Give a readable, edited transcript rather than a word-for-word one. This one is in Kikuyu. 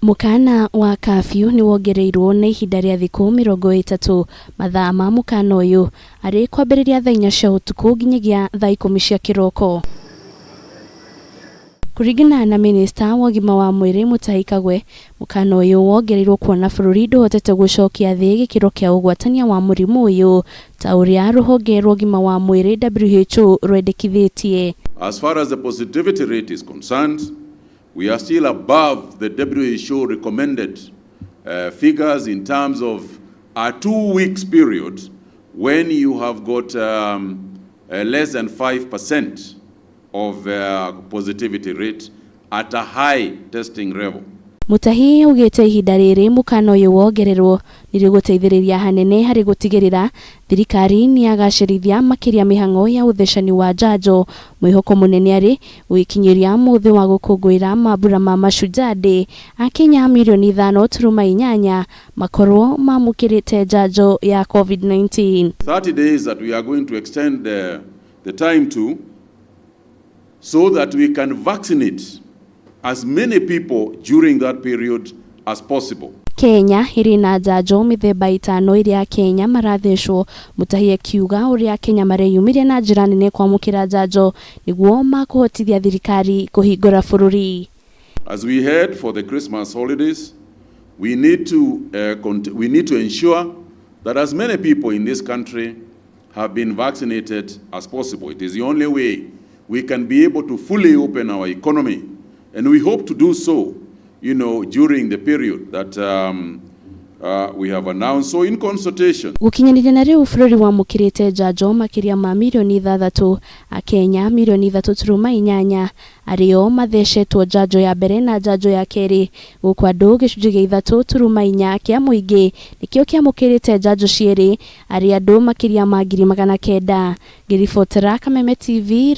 Mũkana wa curfew nĩ wongereirwo na ihinda rĩa thikũ 30. Mathaa ma mũkana ũyũ arĩ kwambĩrĩria thaa 4 cia ũtukũ nginyagia thaa 10 cia kĩroko. Kũringana na minista wa ũgima wa mwĩrĩ Mutahi Kagwe, mũkana ũyũ wongereirwo kuona bũrũri ndũhotete gũcokia thĩ gĩkĩro kĩa ũgwatania wa mũrimũ ũyũ ta ũrĩa rũhonge rwa ũgima wa mwĩrĩ WHO rwendekithĩtie. As far as the positivity rate is concerned, we are still above the WHO recommended figures in terms of a 2 weeks period when you have got less than 5% of positivity rate at a high testing level. Mutahi augĩte ihinda rĩrĩ mũkana ũyũ wongererwo nĩrĩgũteithĩrĩria hanene harĩ gũtigĩrĩra thirikari nĩyagacĩrithia makĩria mĩhang'o ya ũthecani wa njanjo. Mwĩhoko mũnene arĩ gũgĩkinyĩria mũthĩ wa gũkũngũĩra mambura ma Mashujaa Day, akenya mirioni 5.8 makorwo mamũkĩrĩte njanjo ya COVID-19. 30 days that we are going to extend the time to so that we can vaccinate as many people during that period as possible. Kenya ĩrĩ na njanjo mĩthemba 5 ĩrĩa akenya marathecwo. Mutahi akiuga ũrĩa akenya mareyumĩria na njĩra nene kwamũkĩra njanjo nĩguo makũhotithia thirikari kũhingũra bũrũri. As we head for the Christmas holidays, we need to ensure that as many people in this country have been vaccinated as possible. It is the only way we can be able to fully open our economy. And we hope to do so during the period that we have announced. So in consultation Gũkinyanĩria na rĩu bũrũri wamũkĩrĩte njanjo makĩria ma mirioni 6. Akenya mirioni 3.8 arĩo mathecetwo njanjo ya mbere na njanjo ya kerĩ, gũkũ andũ gĩcunjĩ gĩa 3.4 kĩa mũingĩ nĩkĩo kĩamũkĩrĩte njanjo cierĩ, arĩ andũ makĩria ma 900,000. Ngĩribotera Kameme TV.